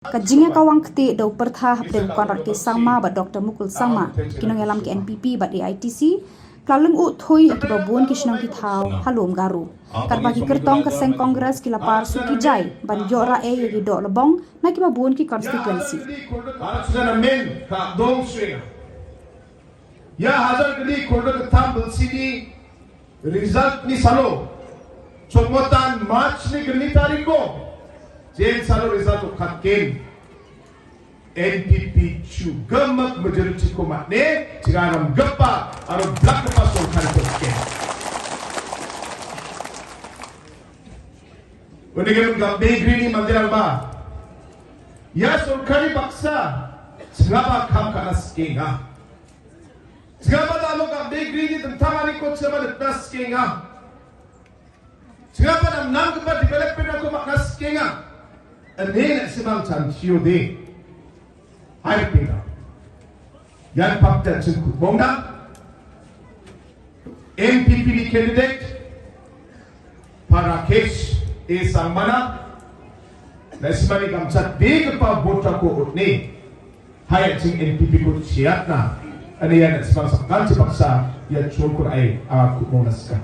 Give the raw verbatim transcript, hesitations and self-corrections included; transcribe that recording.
Ka jingïakawang kti da u pyrtha hapdeng u Conrad K Sangma bad Dr Mukul Sangma, ki nongïalam ki N P P bad A I T C, ka la lyngngoh thui ha kiba bun ki shnong ki thaw ha lum Garo. Katba ki kyrtong ka seng Congress ki la par suk ki jai ban ïoh rah ei ïa ki doh lbong na kiba bun ki constituency. Ïa hajar kali khulda ka tam bel sini result ni salo. Chongmotan March ni kani tarik ko. Jen salo result u khat ken. N P P chu gamak majority ko mat ne. Chigaram gapa aro blak gapa sorkar ko ken. Wani garam gam degri ni mandir ba. Ïa sorkari baksa. Sngaba kam kana skenga. Sngapa da lo ka degree ni tentang ani ko sngapa da nas kenga. Sngapa da nam ka development ko mak nas kenga. Ane na simang chan sio de. Ai pinga. Yan pap ta chun ku bonga. N P P ni candidate. Parakesh e sangmana. Na simani kam chat de ka pa bota ko utne. Hai ching N P P ko chiat na. Ani ya na sipang sakan sipaksa ya chokor ai a kut mo naska.